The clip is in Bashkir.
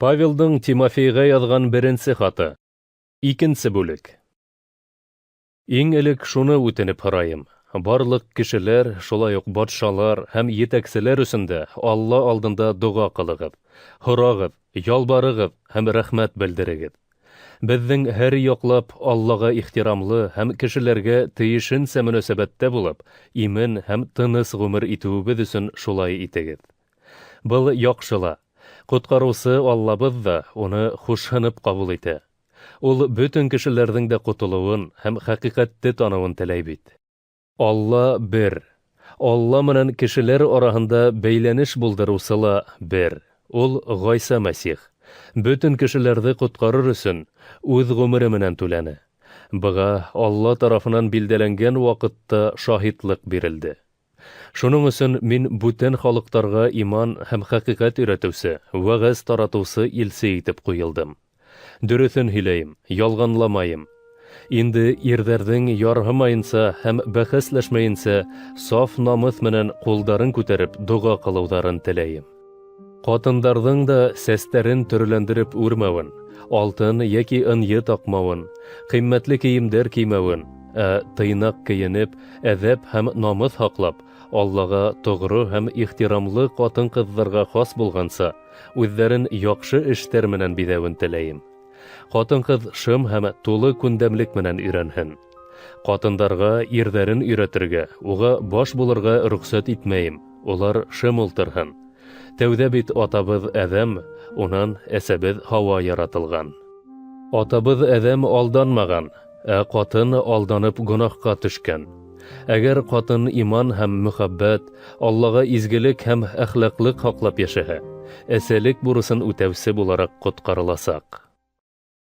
Павелдың Тимофейға яҙған беренсе хаты. Икенсе бүлек. Иң элек шуны үтенеп һорайым: барлыҡ кешеләр, шулай уҡ батшалар һәм етәкселәр өсөн дә Алла алдында доға ҡылығыҙ, һорағыҙ, ялбарығыҙ һәм рәхмәт белдерегеҙ. Беҙҙең һәр яҡлап Аллаға ихтирамлы һәм кешеләргә тейешенсә мөнәсәбәттә булып, имен һәм тыныс ғүмер итеүебеҙ өсөн шулай итегеҙ. Был яҡшы ла. Ҡотҡарыусы Аллабыҙ ҙа уны хушһынып ҡабул итә. Ул бөтөн кешеләрҙең дә ҡотолоуын һәм хәҡиҡәтте таныуын теләй бит. Алла бер. Алла менән кешеләр араһында бәйләнеш булдырыусы ла бер. Ул Ғайса Мәсих. Бөтөн кешеләрҙе ҡотҡарыр өсөн үҙ ғүмере менән түләне. Быға Алла тарафынан билдәләнгән ваҡытта шаһитлыҡ бирелде. Шуның өсөн мин бүтән халыҡтарға иман һәм хәҡиҡәт өйрәтеүсе, вәғәз таратыусы илсе итеп ҡуйылдым. Дөрөҫөн һөйләйем, ялғанламайым. Инде ирҙәрҙең ярһымайынса һәм бәхәсләшмәйенсә саф намыҫ менән ҡулдарын күтәреп доға ҡылыуҙарын теләйем. Ҡатындарҙың да сәстәрен төрләндереп үрмәүен, алтын йәки ынйы таҡмауын, ҡиммәтле кейемдәр кеймәүен, ә тыйнаҡ кейенеп, әҙәп һәм намыҫ һаҡлап, Аллаға тоғро һәм ихтирамлы ҡатын-ҡыҙҙарға хас булғанса, үҙҙәрен яҡшы эштәр менән биҙәүен теләйем. Ҡатын-ҡыҙ шым һәм тулы күндәмлек менән өйрәнһен. Ҡатындарға ирҙәрен өйрәтергә, уға баш булырға рөхсәт итмәйем, улар шым ултырһын. Тәүҙә бит атабыҙ Әҙәм, унан әсәбеҙ Һауа яратылған. Атабыҙ Әҙәм алданмаған, ә ҡатын алданып гонаһҡа төшкән. Әгәр ҡатын иман һәм мөхәббәт, Аллаға изгелек һәм әхлаҡлыҡ һаҡлап йәшәһә, әсәлек бурысын үтәүсе булараҡ ҡотҡарыласаҡ.